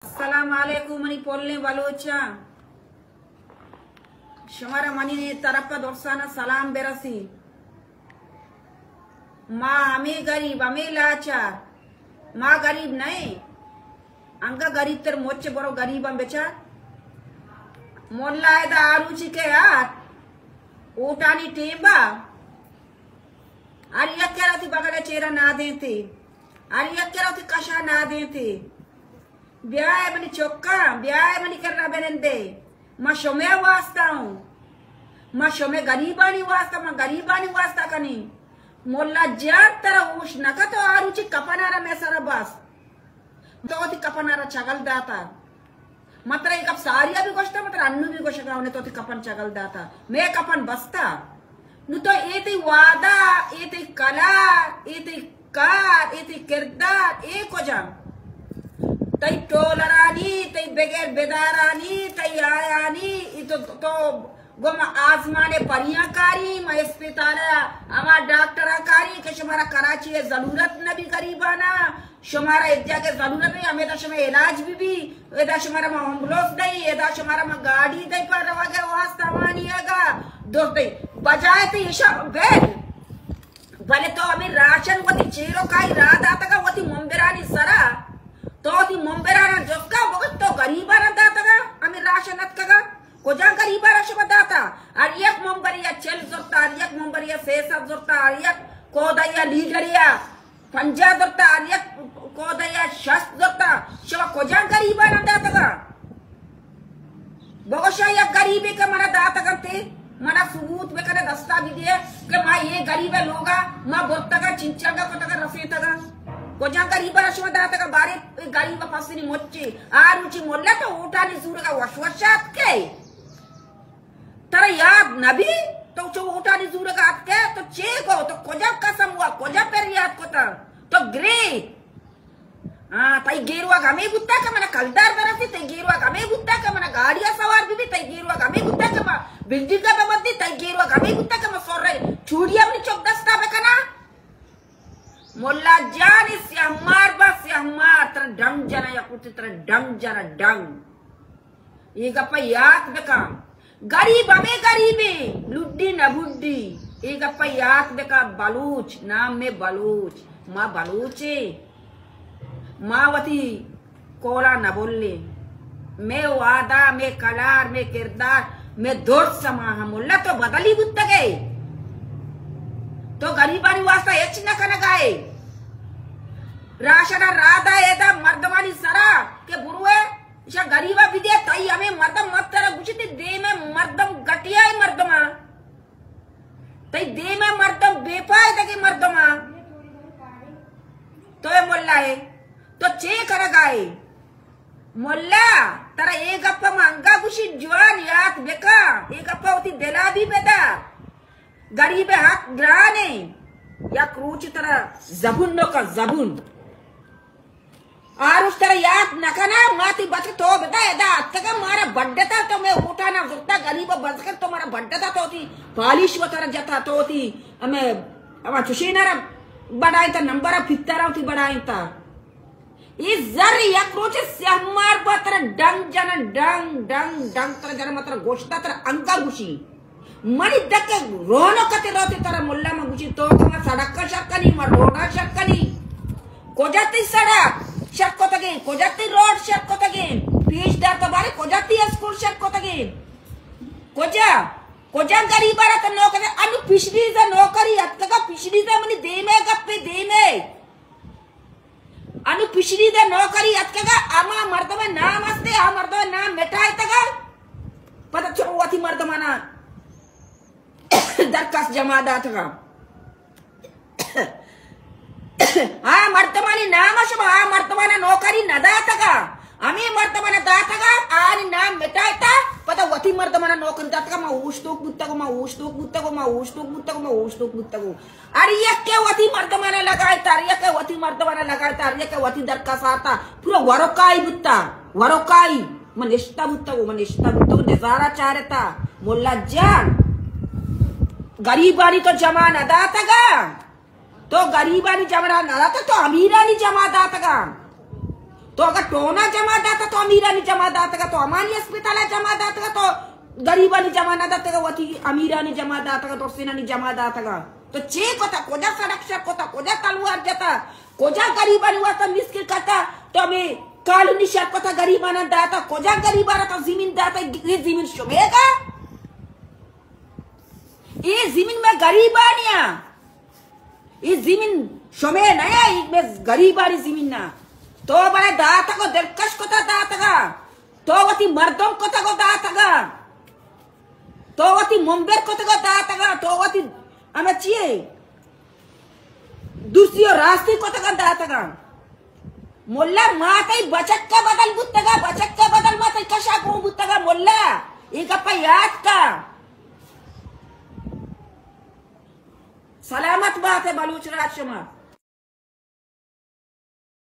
السلام علیکم منی پلیں بلوچاں، شمارا منی طرف ءَ درسانا سلام برسی۔ ما ہمے غریب، ہمے لاچار، ما غریب نہ ایں۔ انگا غریب تر مچ، برو غریباں بچار۔ ملا ادا آروچی کہ آت، اوٹانی ٹیمبا ہر یک کرا وتی بغل ءَ چیرا نادینتے، ہر یک کرا وتی کشا نادینتے۔ بیائے منی چکاں، بیائے منی کرا بنندے۔ ما شمے واسطہ اوں۔ ما شمے غریبانی واسطہ، ما غریبانی واسطہ کنیں۔ ملا جان ترا ہوش نہ کتو آروچی کپنارا مئے سرا بس۔ تو وتی کپنارا چگل داتا۔ من ترا اے گپ ساری ءَ بھی گوشتا، من ترا انو بھی گوشگا، انہیں تو وتی کپن چگل داتا۔ مئے کپن بستا۔ نو تو اے تئی وعدہ، اے تئی کلار، اے تئی کار، اے تئی کردار، اے کجا؟ تئی ٹولرانی، تئی بغیر بدارانی، تئی آیانی، اے تو، تو گوں ما آزمان پریاں کاری، ما اسپتال ءَ ہما ڈاکٹراں کاری کہ شمارا کراچی ءَ ضرورت نہ بی غریبانا، شمارا ایک جگہ ضرورت نہیں، ہمیدا شما علاج بھی بی، ادا شمارا ما ایمبولینس دئی، ادا شمارا ما گاڑی دئی پر روگ ءِ واسطہ وانی اگا دوست دئی۔ بجائے تو ایشا بیل، بلے تو ہمیں راشن وتی چیرو کائی را داتگا وتی ممبرانی سرا، تو وتی ممبرانا جسکا بگت تو غریبانا داتگا ہمیں راشن اتکگا۔ کجا غریبا را شما داتا؟ ہر یک ممبریا چل زرتا، ہر یک ممبریا سئے سد زرتا، ہر یک کودایا لیڈریا پنجاہ زرتا، ہر یک کودایا شست زرتا۔ شما کجا غریبا را داتگا؟ بگوشا یک غریبے کہ منا داتگنتے، منا ثبوت بکنے، دستا بدیے کہ ما اے غریب لوگا ما برتگا، چنچنگا کتگا، رسیتگا۔ کجا غریبا را شما داتگا؟ بارے اے غریب پسنی مچی۔ آ روچی ملا تو اوٹانی زورگا وش وش آتکے۔ ترا یاد نبی؟ تو چو اوٹانی زورگا آتکے، تو چے گو؟ تو کجا قسم وا، کجا پریات کتا؟ تو گرے۔ ہاں، تئی گیروگ ہمے بوتا کہ منا کلدار برسی، تئی گیروگ ہمے بوتا کہ منا گاڑیا سوار بی بی، تئی گیروگ ہمے بوتا کہ ما بلڈنگا ببندی، تئی گیروگ ہمے بوتا کہ ما سورے چوڑیا منی چک دستا بکنا۔ ملا جان، سیاہ مار با سیاہ مار، ترا ڈنگ جنا، یک روچے ترا ڈنگ جنا، ڈنگ۔ اے گپا یات بکن۔ غریب ہمے غریبیں، لڈی نہ بڈی۔ اے گپا یات بکن، بلوچ، نام میں بلوچ، ما بلوچیں۔ ما وتی کولا نہ بولیں۔ مئے وعدہ، مئے کلار، مئے کردار، مئے درس ہما ہم۔ ملا تو بدلی بوتگے۔ تو غریبانی واسطہ ہچ نہ کنگائے۔ راشن رادا ایدا مردمانی سرا کہ بروے، ایشا غریبا بدے، تئی ہمیں مردم مت ترا گوشی، تئی دیمے مردم گٹیائے مردما۔ تئی دیمے مردم بے فائدگے مردما۔ تو اے ملا ہے، تو چے کرگائے؟ ملا، ترا اے گپا ما انگا گوشی، جوان یات بکا، اے گپا وتی دلا بھی بدار۔ غریب حق گرانے، یک روچ ترا زبون نوکا زبون۔ آروش ترا یات نکنا، ما تی بچ تو بدا ادا اتکگا مارا بڈتا، تو میں اوٹانا زرتا، غریب بزگر تو مارا بڈتا، تو تی پالیش و ترا جتا، تو تی ہمیں ہما چشینا را بڑائیں تا، نمبر پترا تی بڑائیں تا۔ اے زر یک روچ سیاہ مار با ترا ڈنگ جنن، ڈنگ، ڈنگ، ڈنگ ترا جنن، ما ترا گوشتا ترا انگا گوشی۔ منی دکے رونق تے روتے ترا ملا ما گوشی تو کہ ما سڑک شر کنی، ما روڈا شر کنی۔ کجا تی سڑک شر کتگیں، کجا تی روڈ شر کتگیں؟ پیش دار تو بارے کجا تی اسکول شر کتگیں؟ کجا؟ کجا غریب را تو نوکر؟ انو پیشنیزا نوکری اتکگا، پیشنیزا منی دیمے گپے دیمے۔ انو پیشنیدے نوکری اتکگا، ہما مردم نام استے، آ مردم نام مٹائتگا، پدا چو وتی مردمانا درخواست جمع داتگا۔ آ مردمانی نام شما، آ مردمانا نوکری نداتگا، ہمیں مردمانا داتگا، آنی نام مٹائتا، پدا وتی مردمانا نوکری داتگا، ما اوشتوک بوتگو، ما اوشتوک بوتگو، ما اوشتوک بوتگو، ما اوشتوک بوتگو۔ ہر یکے وتی مردمانا لگائیتا، ہر یکے وتی مردمانا لگائیتا، ہر یکے وتی درکاساتا۔ پورا وروکائی بوتا، وروکائی۔ من نشتہ بوتگو، من نشتہ بوتگو، نظارہ چارتا۔ ملا جان، غریبانی تو جمع نداتگا۔ تو غریبانی جمع نداتا، تو امیرانی جمع داتگا۔ تو اگر ٹونا جمع داتا تو امیرانی جمع داتگا، تو امانی اسپتالا جمع داتگا، تو غریبانی جمع نہ داتگا، وتی امیرانی جمع داتگا، تو سنانی جمع داتگا۔ تو چے کتا؟ کجا سڑک شر کتا؟ کجا تلوار جتا؟ کجا غریبانی واسطہ مسکن کتا؟ تو ہمیں کالونی شر کتا، غریبانا داتا؟ کجا غریبانا تو زمین داتا؟ یہ زمین شمیگا؟ یہ زمین میں غریبانی ہاں۔ ای زمین شمے نیا، ای مئے غریبانی زمین نا۔ تو بلے داتگو، دلکش کتا داتگا۔ تو وتی مردم کتگو داتگا۔ تو وتی منبر کتگو داتگا۔ تو وتی ہمے چیے؟ درستی و راستی کتگا داتگا۔ ملا ما تئی بچک کا بدل بوتگا، بچک کا بدل ما تئی کشا گون بوتگا۔ ملا، ای گپا یاد کا۔ سلامت بات ہے بلوچ راج شما۔